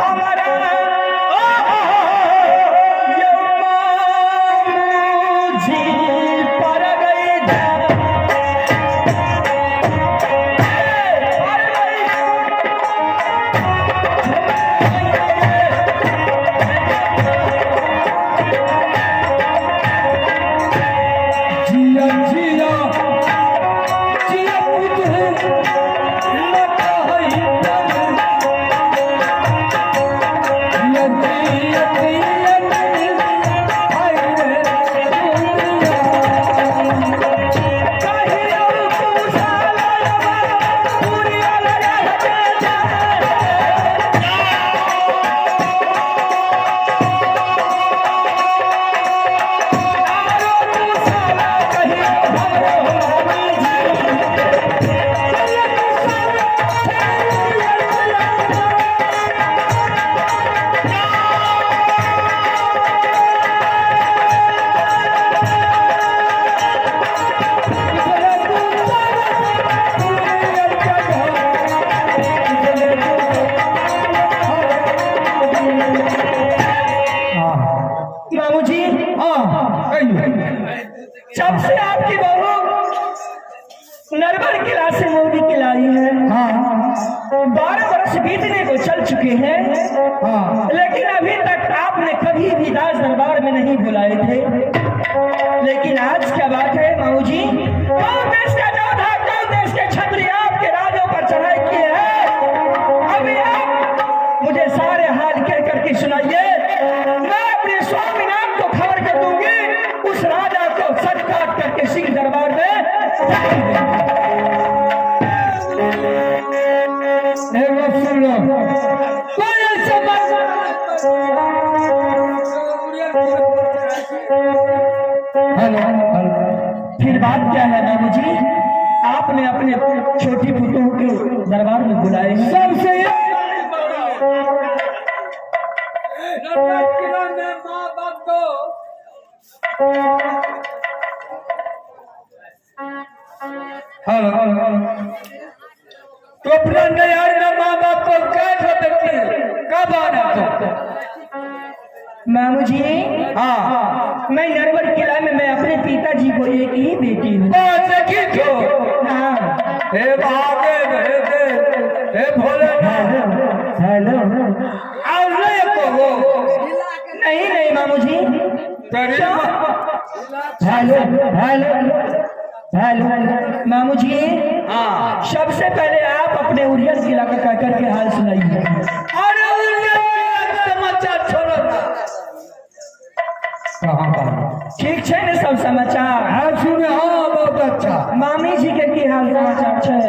हमारा यो मामूजी पर गई जिया जिया जिया पुतहु न कहई तनु। जिया जिया जिया हाय रे दुनिया। कहियो कुशालवा पुरियल रह जाए। आरो कुशाला कहियो हमरो मामूजी। मामूजी, हाँ कहियो। जब से आपकी बहू नरवर किला से मोदी किलाई है, हाँ 12 वर्ष बीतने को चल चुके हैं, हाँ लेकिन अभी तक आपने कभी भी राज दरबार में नहीं बुलाए थे। लेकिन आज क्या बात है मामूजी, कौन देश का योद्धा, कौन देश के क्षत्रिय आपके राजों पर चढ़ाई किए हैं? अभी आप मुझे सारे हाल कह करके सुनाइए। मैं अपने स्वामीनाथ को खबर कर दूंगी, उस राजा को सर काट करके सिंह दरबार में रख देंगे। एक बार सुन लो, कोई ऐसा बात। Hello hello. फिर बात क्या है मामूजी, आपने अपने छोटी पुतों के दरबार में बुलाए हैं। सबसे माँ बाप को हेलो हेलो। तो अपना नैहर में माँ बाप को क्या देखते कब आना तो? मामूजी, हाँ मैं नरवर किला में मैं अपने पिताजी को एक ही बेटी हूँ। बस एक ही तो। हाँ। हे महादेव, हे देव, हे भोलेनाथ। हेलो। और नहीं को नहीं नहीं मामूजी। तेरी हेलो हेलो हेलो मामूजी। हाँ सबसे पहले आप अपने उरियल किला का कह करके हाल सुनाइए। अरे समाचार छोड़ो ना। कहाँ पर? ठीक है ने सब समाचार? हाँ सुने, हाँ बहुत अच्छा। मामी जी के की हाल समाचार छै?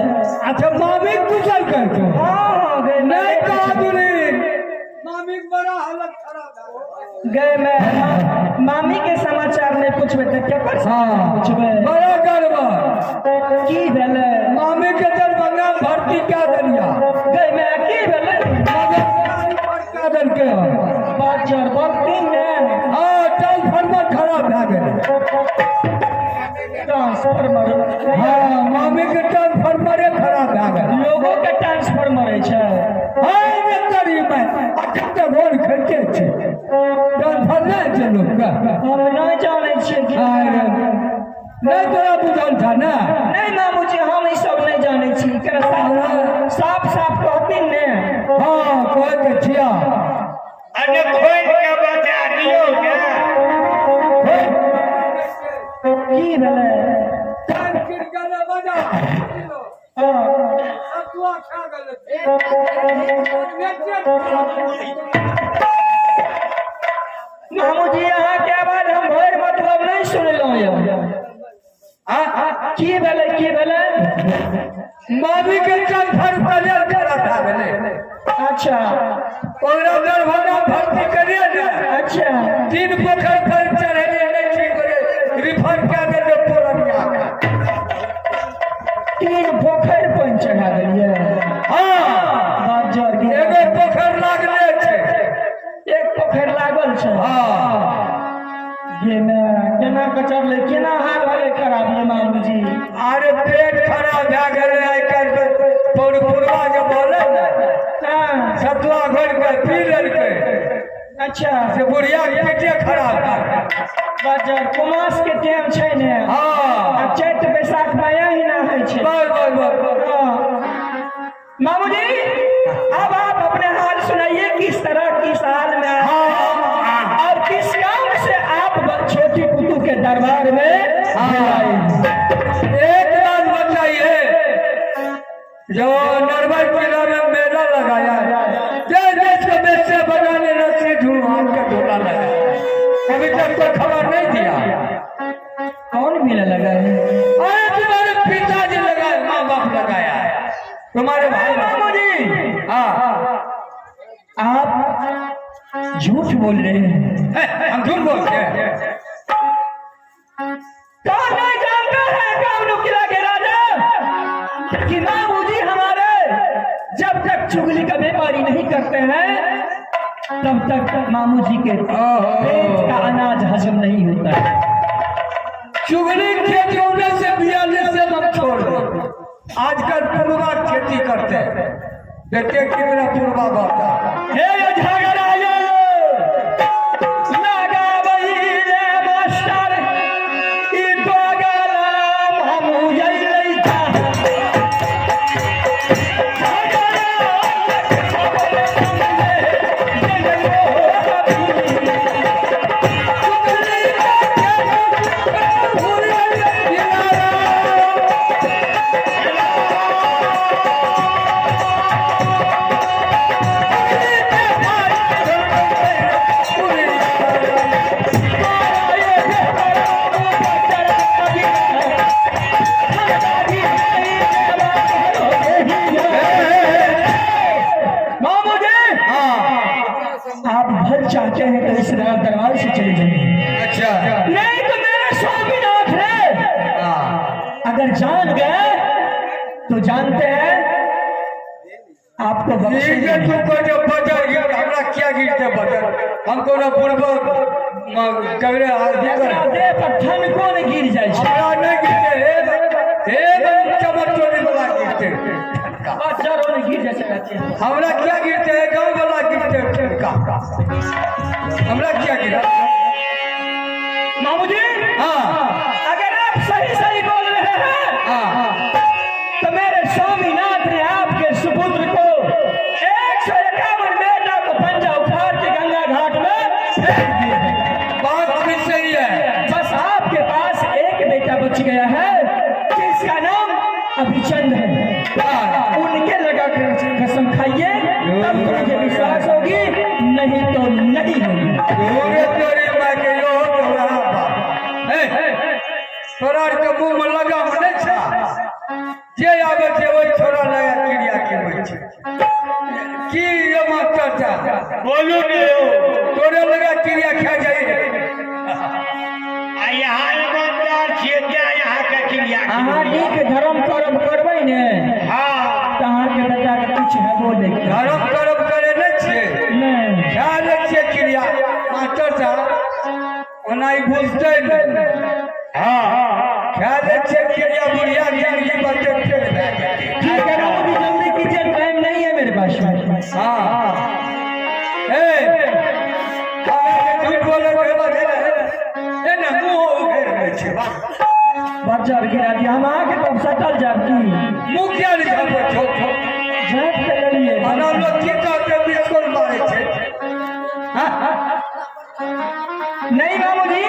अच्छा मामी कुशल करके हाँ हाँ गए नहीं कहा दुनी। मामी के बड़ा हालत खराब है। गए मैं मामी के समाचार नहीं पूछबे त केकर हाँ पूछबे? बड़ा गड़बड़। की भेलै? मामी के दरभंगा में भर्ती क्या दलिया। गए मैं की भेलै? क्या दल के? बाजर बकती ने। हाँ ट्रांसफार्मर खराब भए गेलै। ट्रांसफार्मर? हाँ मामी के ट्रांसफार्मरे खराब भए गेलै। लोगों के ट्रांसफार्मर छै। हाँ रे तरी में अखन तऽ रोड खरीदे छै, ट्रांसफार्मर नहि छै लोकके। हम नहीं जानै छियै कि हाँ रे, नहि तोरा बुझल छ ने? नहीं मामूजी, हम ई सब नहीं जानै छी। एकरा साफ साफ साफ कहथिन ने। हाँ कहै तऽ छिया। अरे खोल के बता दियो ने। की भेलै? कान गिर गेलै बजा। हाँ। सतुआ खा गेलै। मामूजी, अहाँ के आवाज हम भरि मतलब नहीं सुनलहुँ यौ। की भेलै, की भेलै? मामी के ट्रांसफार्मर खराब भए गेलै। अच्छा। ओकरा दरभंगा भर्ती करिए ने। अच्छा। 3 पोखर पर चढ़ेलियै नहि ठीक भेलै, रिफंड कए देलकै पूर्णिया के। 3 पोखरि पानि चढ़ा देलियै? हाँ। बाजर गेल। एगो पोखरि लागले छै। एक पोखरि लागल छै? हाँ। गे माय, केना के चढ़लै, केना हाल भेलै खराब ये मामूजी? अरे पेट खराब भए गेलै आइ काल्हि। पौर पुरवा जे बोले ने हाँ। सतुआ घोरि के पी लेलकै। अच्छा। से बुढ़िया के पेटे खराब भए। बाजार कुमास के टाइम छै ने। हाँ। आ चैत बैसाख में यही ना होइ छै। बस बस बस। हाँ। मामूजी अब आप अपने हाल सुनाइए, किस तरह किस हाल में आए हाँ। और किस काम से आप छोटी पुतू के दरबार में आए। एक बात बताइए, जो नरवर किला में मेला लगाया है, देश देश के बच्चे बनाने रस्सी झूल के झूला लगाया, अभी तक कोई खबर नहीं दिया। कौन मेला लगा है? अरे तुम्हारे पिताजी लगाए, माँ बाप लगाया है, तुम्हारे भाई। मामूजी हाँ। आप झूठ बोल रहे हैं। हम झूठ बोलते हैं? कौन नहीं जानता है कौन किला के राजा कि मामूजी हमारे जब तक चुगली का व्यापारी नहीं करते हैं तब तक मामूजी के पेट का अनाज हजम नहीं होता है। चुगली खेती 1942 से हम छोड़ दो। आजकल पुरवा खेती करते हैं, देखते कितना पुरवा बढ़ता है। हे झगड़ा यो लगाबई रे मास्टर ई दोगला मामू अइलै ता। मामूजी आप भल चाहते हैं तो इस दरबार से चले जाइए, अच्छा। नहीं तो मेरे स्वामीनाथ है हाँ। अगर जान गए तो जानते हैं आपको बख्शेंगे। ठीक है, तुमको जो बजर गिर हमरा क्या गिरते बजर, हमको ना पूर्व कगरे आदि कर एकरा देह पर ठनको ने गिर जाइ छै। हमरा नहीं गिरते, हे हे चमक चोरी वाला गिरते, बजर ने गिर जाइ छै। हमरा क्या गिरते है, गाँव वाला गिरते ठनका, हमरा क्या गिरा। मामूजी हाँ। अगर आप सही सही बोल रहे हैं हाँ। तो मेरे स्वामीनाथ ने आपके सुपुत्र को 151 बेटा को पंजा उखाड़ के गंगा घाट में फेंक दिया है। बात भी सही है। बस आपके पास एक बेटा बच गया है जिसका नाम अभिचंद है। हाँ। उनके लगा कर कसम खाइए तब तो मुझे विश्वास होगी, नहीं तो नहीं होगी। तोरे तोरी माय के यो तोरा बाप। ए, तोरा आर के मुंह में लगाम नहीं छा, जे आबै छै ओहि छोरा लगा क्रिया केबै छै। की ये मास्टर चाचा बोलू ने यौ। तोरे लगा क्रिया खा जाइ। आ यहाँ ईमानदार छियै तें यहाँके क्रिया। अहाँ नीक धर्म कर्म करबै ने हाँ। तऽ अहाँके बेटाके किछु हेबो नहि करत। धर्म कर्म करे नहि छियै, नहि। खा लै छियै क्रिया। मास्टर साहब ओना ई बुझतै नहि। हाँ। खा लै छियै क्रिया, बुढ़िया जिंदगी बचत भए जेतै। ठीक है मामूजी, जल्दी कीजिए, टाइम नहीं है मेरे पास में। हाँ। ए, झूठ बोले ए ना मुँह उघेर लै छै। बज्जर गिरा दिया हम अहाँके तब सटल जायब की मुँह किया नहि झाँपै छौ? झाँपि के लेलियै। आना लोग की कहते, बिस्कुट मारै छै। नहीं मामूजी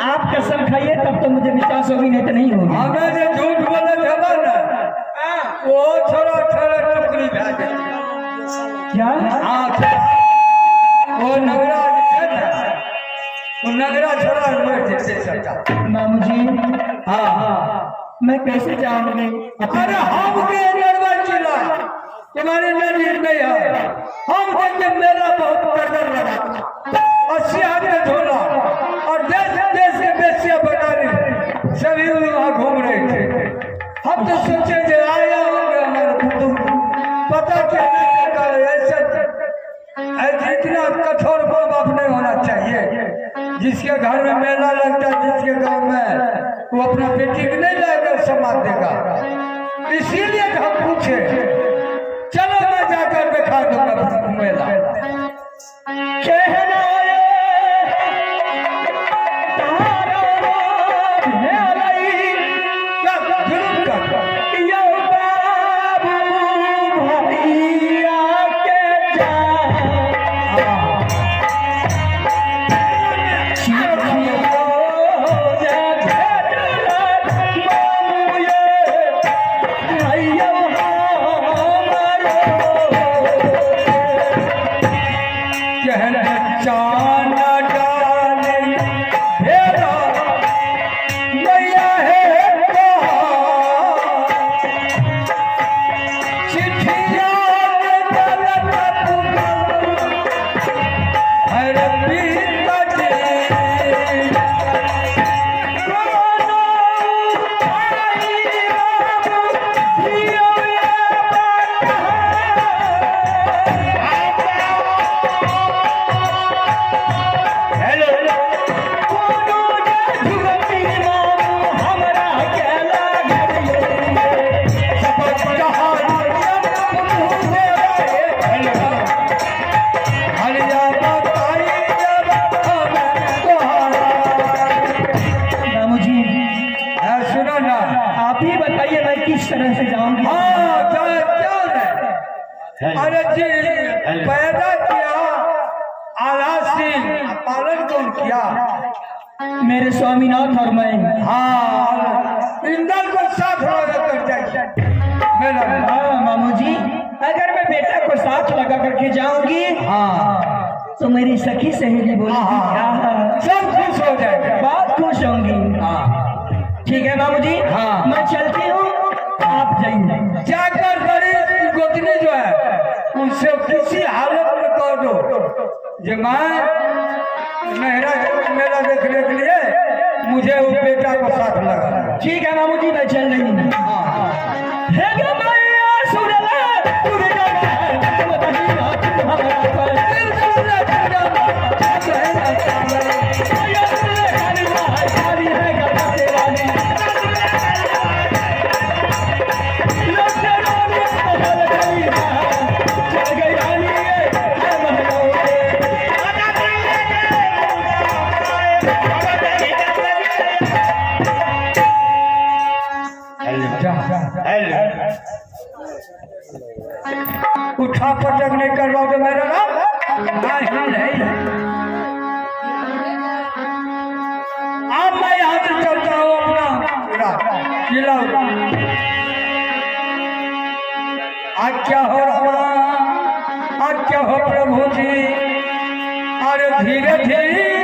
आप कसम खाइए तब तो मुझे विश्वास होगी, नहीं तो नहीं होगी। हमे जे झूठ बोले हेबा ने ओ छोड़ा छोड़ा टुकड़ी भए जेतै। क्या? हाँ, ओ नगरा जे छै ने, ओ नगरा छोड़ा मरि जेतै सबटा। मामूजी हाँ। मैं कैसे जाऊंगी? अरे हम के नरवर जिला तुम्हारे नजीक नहीं है। हम देखे मेला बहुत कदर लगा, 80 हजार झोला और देश देश के बेसिया बना रही, सभी वहाँ घूम रहे थे। हम तो सोचे जो आया होंगे हमारे पुतुल, पता क्या नहीं, ऐसे ऐसे इतना कठोर माँ बाप नहीं होना चाहिए। जिसके घर में मेला लगता है, जिसके गांव में, वो अपना बेटी को नहीं लाएगा, सम्मान देगा। इसीलिए तो हम पूछे, चलो मैं जाकर दिखा दूंगा मेला। आल्हा सिंह, पालन कौन किया? मेरे स्वामीनाथ और मैं। हाँ, इंदल को साथ लगा कर जाए मेला में। हाँ मामू जी, अगर मैं बेटा को साथ लगा करके जाऊंगी, हाँ, तो मेरी सखी सहेली बोलेगी, हाँ, सब खुश हो जाएंगे, बहुत खुश होंगी। हाँ ठीक है मामू जी, हाँ मैं चलती हूँ, आप जाइए। जाकर बड़ी गोतनी जो है उनसे किसी हालत में कह दो जे मैं मेहरा मेला देखने के लिए मुझे वो बेटा को साथ लगा। ठीक है मामू जी, मैं चल रही हूँ। हाँ। उठा पटक नहीं करवाओगे मेरा नाम नहीं नहीं। अब मैं यहाँ से चलता हूँ अपना किला। आज क्या हो रहा, आज क्या हो प्रभु जी, अरे धीरे धीरे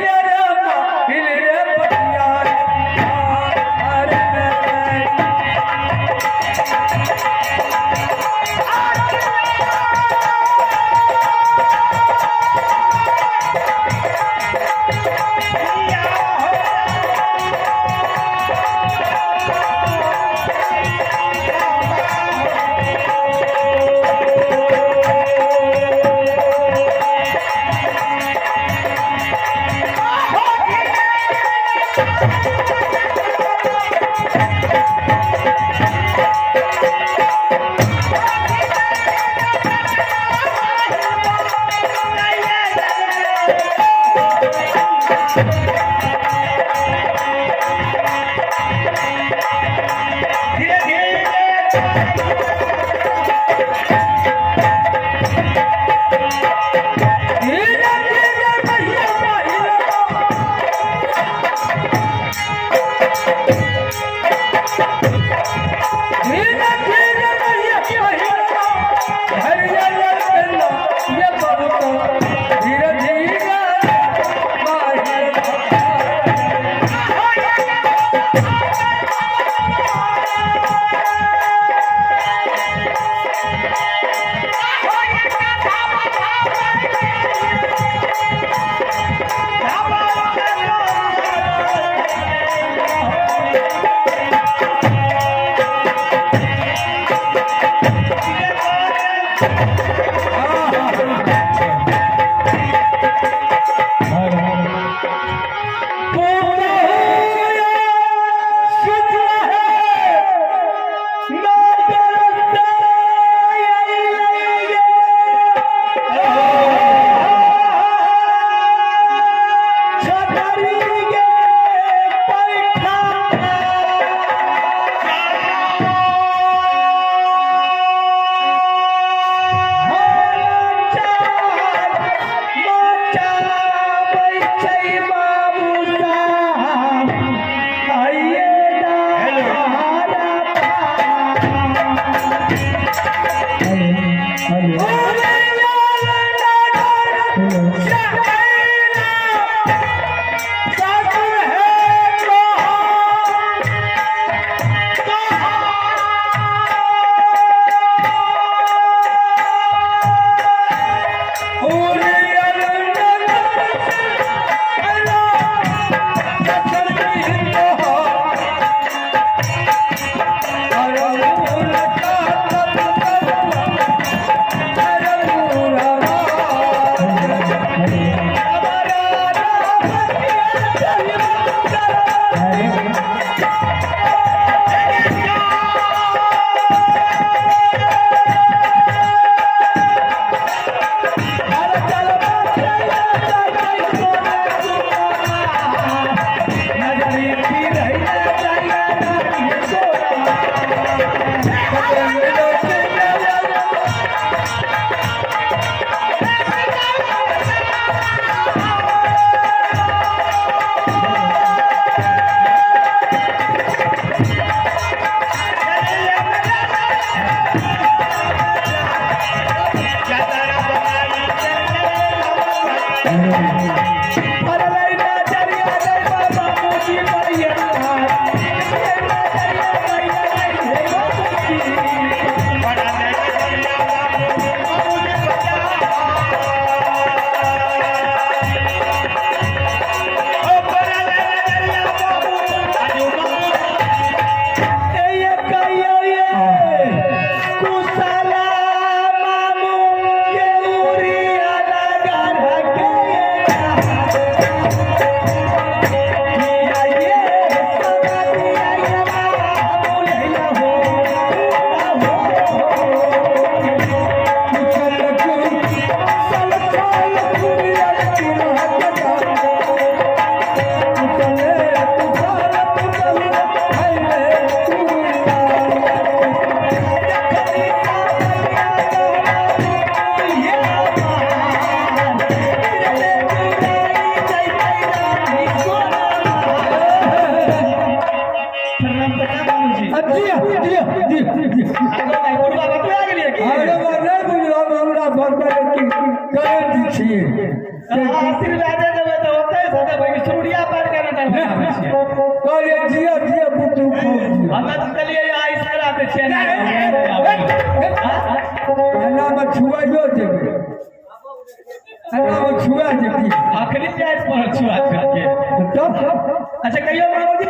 अच्छा कहियो बाबूजी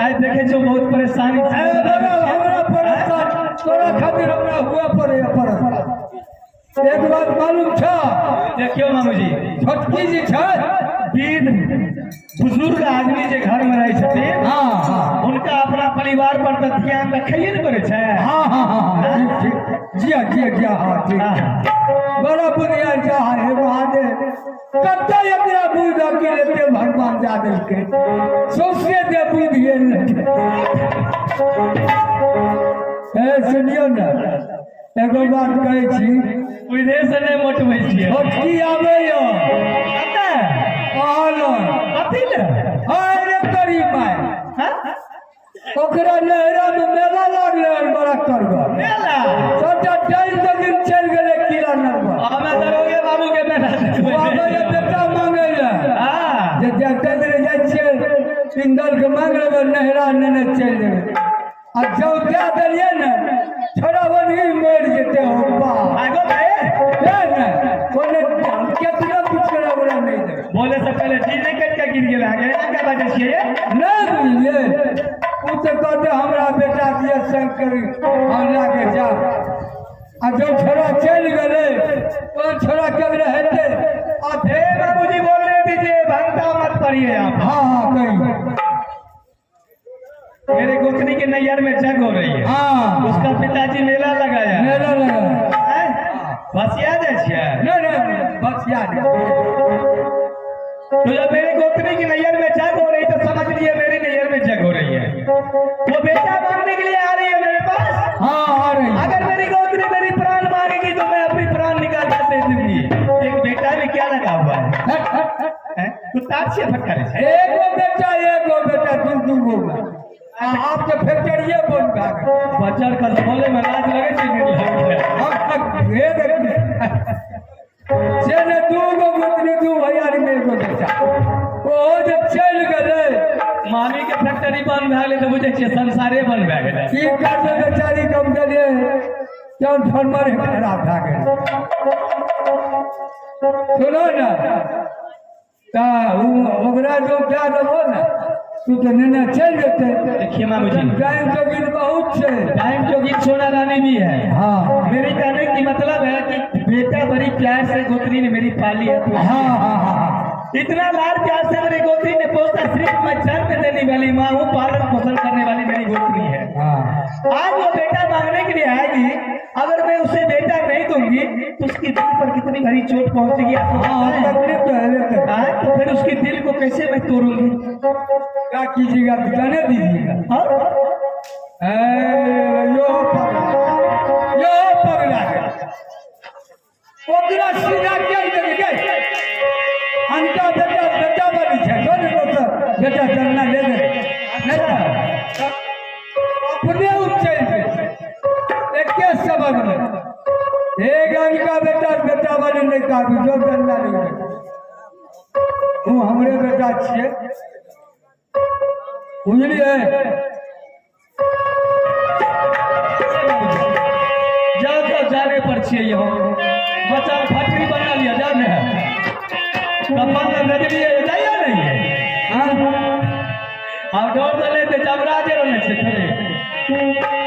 आज देखे जो बहुत परेशानी हमरा परेशान तोरा खातिर हमरा हुआ पड़े पर एक बात मालूम छ। देखियो मामूजी छोटकी जी छ वृद्ध बुजुर्ग आदमी जे घर में रहे छथिन हां उनका अपना परिवार पर त ध्यान रखैये ने पड़े छै। हां हां हां ठीक जी जी जी हां ठीक बड़ा बुनिया जा हे महादेव कत्ता एकरा बुझ के लेते भगवान जा देलके सौंसे दे बुझिए ए सुनियो ना एगो बात कहै छी बुझे से नहि मोटबै छियै। छोटकी आबैया कतऽ आलो कथी ले अरे करी माय ओकरा नहरा में मेला लागलै बड़ा करगर मेला सबटा चलि दिन चलि गेलै किला नरवा। हमे दरोगे बाबू के मेला आबैया बेटा मांगै लए जे जाते जाइ छियै पिंडल के मांग लेबै नहरा नेने चलि जेबै आ जौ दए देलियै ने छोड़ा ओनही मरि जेतै हो बा आगो भाई ने कोने केतना कुछ ओकरा नहि देबै। बोले से पहले जी नहीं कट के गिर गेल आगे क्या बाजै छियै नहि बुझलियै ओ तऽ कहतै हमरा बेटा दिअ शंकर हम लए के जाब आ जब छोड़ा चलि गेलै तहन छोड़ा केकरा हेतै। हे बाबूजी बोलने दीजिए भंता मत पड़िए आप। हाँ हाँ कही मेरे गोतनी के नैयर में जग हो रही है। हाँ उसका पिताजी मेला लगाया मेला लगाया बस याद है नहीं नहीं बस याद है। तो जब मेरे गोतनी की नैयर में जग हो रही तो समझ लिए मेरे नैयर में जग हो रही है। वो बेटा मांगने के लिए आ रही है मेरे पास। हाँ आ रही है। अगर मेरी गोतनी मेरी प्राण मांगेगी तो मैं अपनी प्राण निकाल कर दे दूंगी। एक बेटा में क्या लगा हुआ है कुत्ता से फटकर एगो बेटा दू दू गो आपके फैक्ट्रिये बंद भए गेल। बच्चा का बोले में लाज लगे छै से ने दू गो गोतनी दू भैयारी में एगो बेटा ओ जे चलि गेलै मामी के फैक्ट्री बंद भए गेलै तऽ बुझै छियै संसारे बंद भए गेलै। की करबै बेचारी कम देलियै ट्रांसफार्मर खराब भए गेल। सुनो ने तऽ ओकरा जो दए देबो ने तू तो नेने चलि जेतै। देखिए मामूजी टाइम जोगिन बहुत है। टाइम जोगिन सोना रानी भी है। हाँ मेरे कहने की मतलब है कि बेटा बड़ी प्यार से गोतनी ने मेरी पाली है। हाँ हाँ हाँ इतना लाड़ प्यार से मेरी गोतनी ने पोसा। सिर्फ मैं जन्म देने वाली माँ हूँ, पालन पोषण करने वाली मेरी गोतनी है। हाँ आज वो बेटा मांगने के लिए आएगी, अगर मैं उसे बेटा नहीं दूंगी तो उसकी दिल पर कितनी भारी चोट पहुंचेगी आपको तकलीफ तो है। तो फिर उसके दिल को कैसे मैं तोड़ूंगी? क्या कीजिएगा जाने दीजिएगा। हाँ यो पगला ओकरा सीधा कहि देलकै अनका बेटा बेटा बनी छै दोसर बेटा चलना ले ले नहीं अपने उ चलि गेल। एके सबक में एक का बेटा बेटा वाली नहीं कहबी जो जनता नहीं बेटा तू हमरे बेटा छियै बुझलियै। जाओ जाओ, जाने पर छियै हम बच्चा फैक्ट्री बना लिया, जाओ ने कफन में भेजलियै, जाइए नहीं है। हाँ। आब डर से लेते जमराजे रहने छै थोड़े।